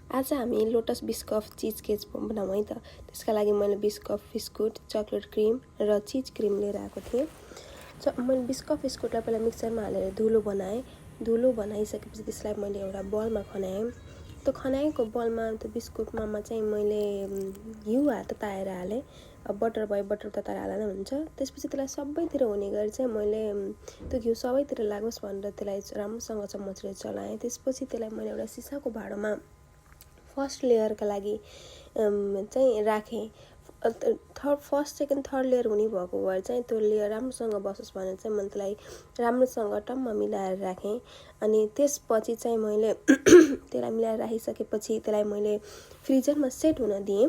आज हामी lotus बिस्कफ cheese cake बनाऊँ है त। त्यसका लागि मैले बिस्कफ बिस्कुट, चकलेट क्रिम र चीज क्रिम लिएर आएको थिएँ। मैले बिस्कफ बिस्कुटलाई पहिला मिक्सरमा हालेर धुलो बनाएँ। धुलो बनाइसकेपछि त्यसलाई मैले एउटा बलमा खनाएँ। त्यो खनाएको बलमा त्यो बिस्कुटमा चाहिँ मैले घिउ तताएर हालेँ। बटर भयो, बटर तताएर हाल्दा नै हुन्छ। त्यसपछि त्यसलाई सबैतिर हुने गरी चाहिँ मैले त्यो घिउ सबैतिर लागोस् भनेर त्यसलाई राम्रोसँग चम्मचले चलाएँ। त्यसपछि त्यसलाई मैले एउटा सिसाको भाँडोमा फर्स्ट लेयरका लागि चाहिँ राखेँ। फर्स्ट सेकेन्ड थर्ड लेयर हुने भएको भएर चाहिँ त्यो लेयर राम्रोसँग बसोस् भनेर चाहिँ मैले त्यसलाई राम्रोसँग टम्म मिलाएर राखेँ। अनि त्यसपछि चाहिँ मैले त्यसलाई मिलाएर राखिसकेपछि त्यसलाई मैले फ्रिजरमा सेट हुन दिएँ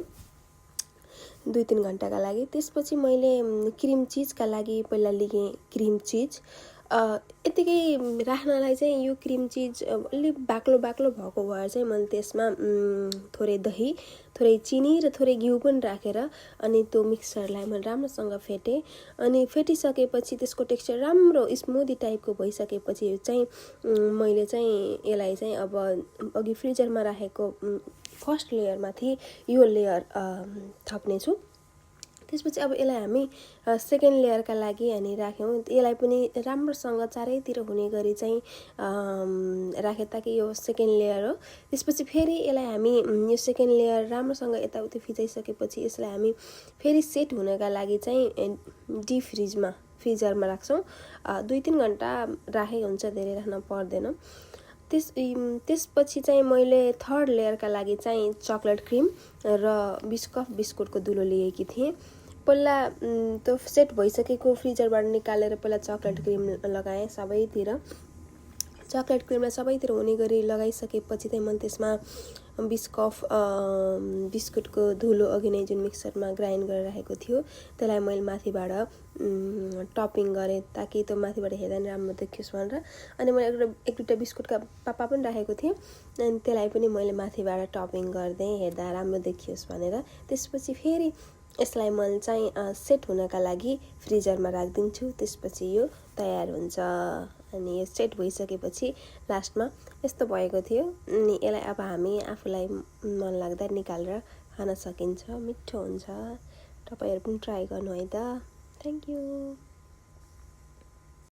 2-3 घन्टाका लागि। त्यसपछि मैले क्रिम चिजका लागि पहिला लिएँ क्रिम चिज। यतिकै राख्नलाई चाहिँ यो क्रिम चिज अलि बाक्लो भएको भएर चाहिँ मैले त्यसमा थोरै दही, थोरै चिनी र थोरै घिउ पनि राखेर अनि त्यो मिक्सरलाई मैले राम्रोसँग फेटेँ। अनि फेटिसकेपछि त्यसको टेक्सचर राम्रो स्मुदी टाइपको भइसकेपछि चाहिँ मैले चाहिँ यसलाई चाहिँ अब अघि फ्रिजरमा राखेको फर्स्ट लेयरमाथि यो लेयर थप्नेछु। त्यसपछि अब यसलाई हामी सेकेन्ड लेयरका लागि अनि राख्यौँ। यसलाई पनि राम्रोसँग चारैतिर हुने गरी चाहिँ राखेँ ताकि यो सेकेन्ड लेयर हो। त्यसपछि फेरि यसलाई हामी यो सेकेन्ड लेयर राम्रोसँग यताउति फिजाइसकेपछि यसलाई हामी फेरि सेट हुनका लागि चाहिँ डिप फ्रिजरमा राख्छौँ। 2-3 घन्टा राखेको हुन्छ, धेरै राख्न पर्दैन। त्यसपछि चाहिँ मैले थर्ड लेयरका लागि चाहिँ चकलेट क्रिम र बिस्कफ बिस्कुटको धुलो लिएकी थिएँ। पहिला त्यो सेट भइसकेको फ्रिजरबाट निकालेर पहिला चकलेट क्रिम लगाएँ सबैतिर। चकलेट क्रिमलाई सबैतिर हुने गरी लगाइसकेपछि चाहिँ मैले त्यसमा बिस्कफ बिस्कुटको धुलो अघि नै जुन मिक्सरमा ग्राइन्ड गरेर राखेको थियो त्यसलाई मैले माथिबाट टपिङ गरेँ ताकि त्यो माथिबाट हेर्दा नि राम्रो देखियोस् भनेर। अनि मैले एक दुईवटा बिस्कुटका पापा पनि राखेको थिएँ अनि त्यसलाई पनि मैले माथिबाट टपिङ गरिदिएँ हेर्दा राम्रो देखियोस् भनेर। त्यसपछि फेरि यसलाई मैले चाहिँ सेट हुनका लागि फ्रिजरमा राखिदिन्छु। त्यसपछि यो तयार हुन्छ। अनि यो सेट भइसकेपछि लास्टमा यस्तो भएको थियो। अनि यसलाई अब हामी आफूलाई मन लाग्दा निकालेर खान सकिन्छ, मिठो हुन्छ। तपाईहरु पनि ट्राई गर्नु है त। Thank you.